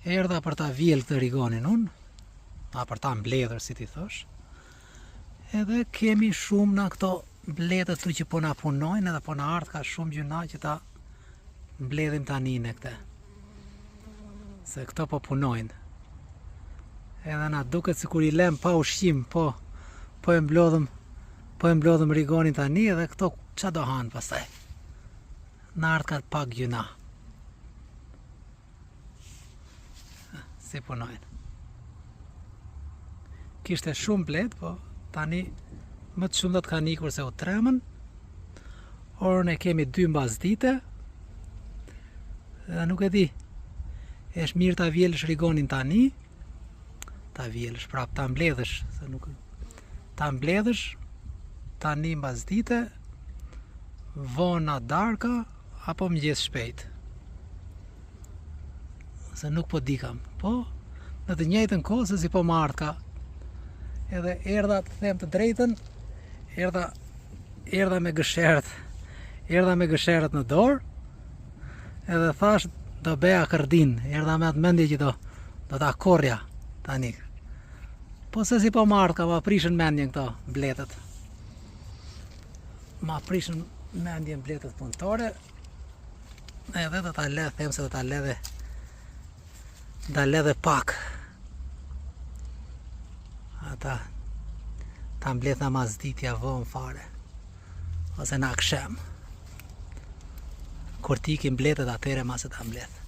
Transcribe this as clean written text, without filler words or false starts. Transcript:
Erdha për ta vjel këtë rigonin unë, a për ta mbledhur si t'i thosh. Edhe kemi shumë në këto bletët këtu që po na punojnë edhe po na ardhka shumë gjynah që ta mbledhim tani në këte. Se këto po punojnë. Edhe na duket sikur i lem pa ushqim, po po e mblodhëm po e mblodhëm rigonin tani edhe këto ça do hanë pastaj. Na ardhka pak gjynah. Si punojnë. Kishte shumë bletë, po tani më të shumtat kanë ikur se u tremën. Orën e kemi 2 mbas dite. Dhe nuk e di. Është mirë ta vjelësh rigonin tani. Ta vjelësh prap ta mbledhësh, se nuk ta mbledhësh tani mbas dite. Vonë darka apo mëngjes shpejt. Se nuk po dikam. Po, në të njëjtën kohë se si po më ardhka. Edhe erdha të them të drejtën, erdha erdha me gësherët, erdha me gësherët në dorë, edhe thash do beja kërdin, erdha me atë mendje që do do ta korrja tani. Po se si po më ardhka, ma prishën mendjen këto bletët. Ma prishën mendjen bletët punëtore, edhe do ta le, them se do ta le dhe ta le dhe pak. Ata ta mbledh mas ditja vonë fare ose në aksham. Kur t'ikin bletët atëherë mase ta mbledh.